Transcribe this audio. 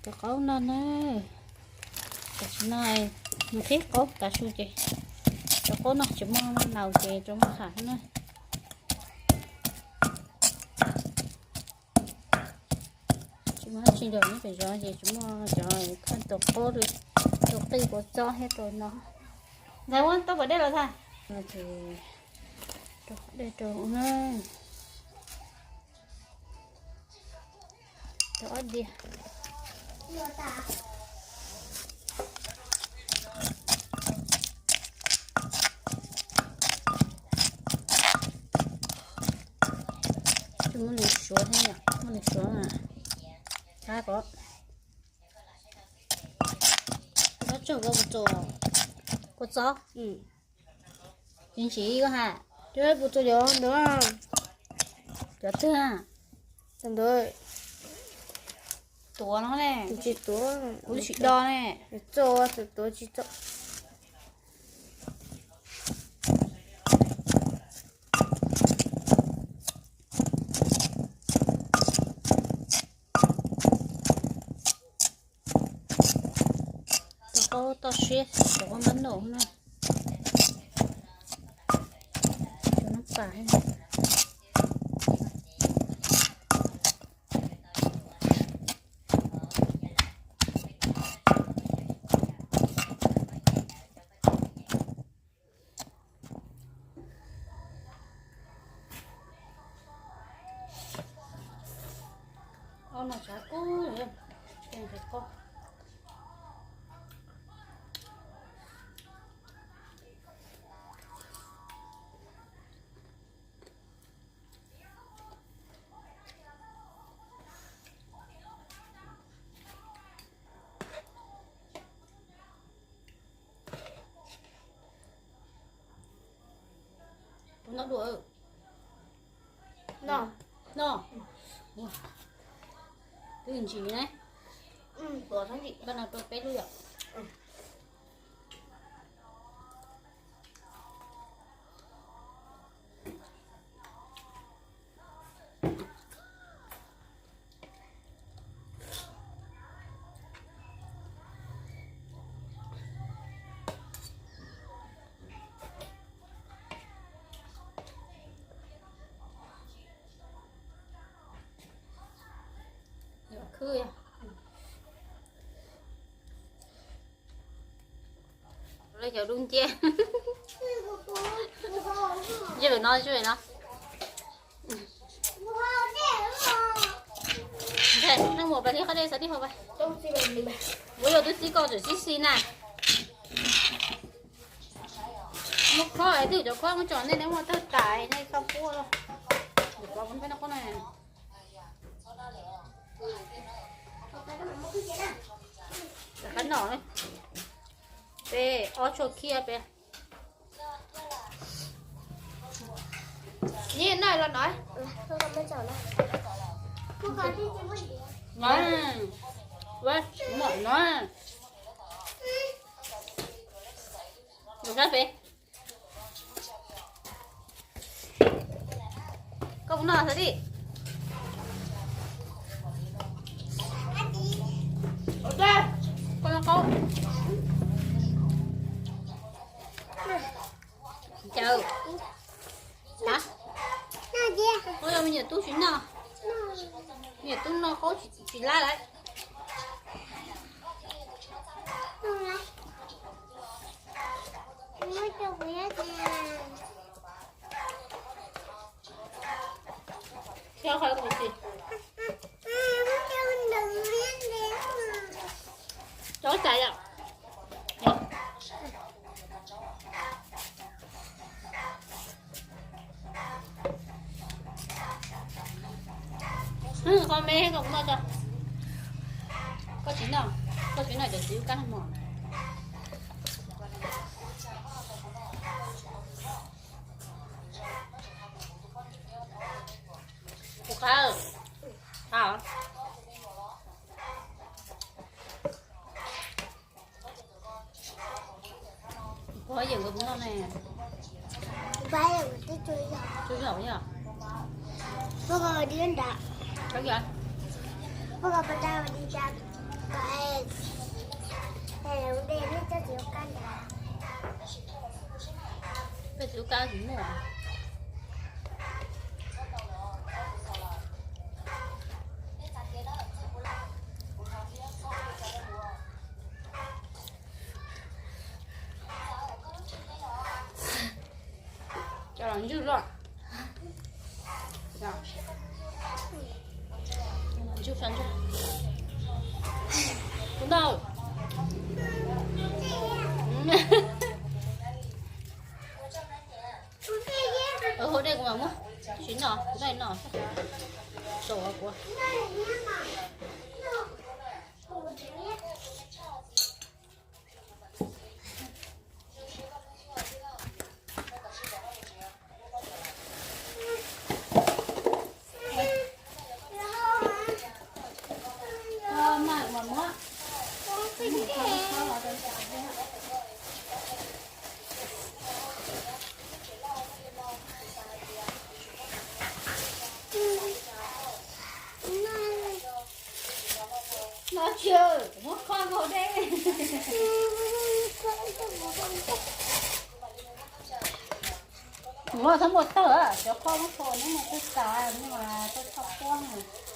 Cov qaub no na, tam sim no nws qhib qaub tav su ces cov qaub no tsis muaj naus ces rau muab qham na. Tsis muaj dab tsi lawm, nyob pem zov ces tsis muaj cov khaub tus qaub li, tus qij puas txob thiab tus no. Ntxhais Huab, tau pom dej los tag. Ces rau qhov dej rau na. Rau ob diav. Tsis muaj nws suav thiab, muaj nws suav mas qab ko. Kua txob, kua txob. Tsis ntsim koj ha. Cov puas txog cov ntawd, cov twg? Cov ntawd tuav no ne, tsis tuav, kuv twb tsis do ne. Txo, tuav tsis txo. Tus qaub toj siab, tus qaub npab noj na. Tus no pas. Ob no tshav kub, tshav kub. Tus no dua. No, no. Twb ntsim na. Pab no rau peb lub yom. Khwb. Lawv cov dub nciab. Ntsia pem no, ntsia pem no. Neeg mus pais li qhov dej xav tib hov pais. Kuv yog tub xib koj txawm sib xis na. Muab khob es twb cov khob muab tso nej, nej muab tawg tas nej txhob puab. Qab no, peb ob tshuaj khiab peb. Nyiam noj los no. Mom no. Mus sab pem. Koj mus noj xav tij. Koj noj qaub. Caw. Ua yog me nyuam tub tsis noj. Me nyuam tub noj qaub tsis lab lawm. Cov cas yom? Qhov me koj kuv noj tso. Koj tsis noj, koj tsis noj cov txiv kab mom. Kuv qab, qab. Kuv yeem kuv noj ne. Kuv pab yeem kuv twb tsis yog. Tsis yog yog. Pab koj di nrad. Pab koj pab dab di dab. Peb txiv ub kab tsis muaj. Cov los ntswj luaj. Ntswj, ntswj. Kuv ntau. Ua dej kuv mam muab, tsis noj, kuv noj, tau kuv. No tsis, kuv muab kho nkaus dej. Kuv txhob muaj tawg, cov kho muab kho neb mus tawg tas, neb mas tawg tshaj quab na.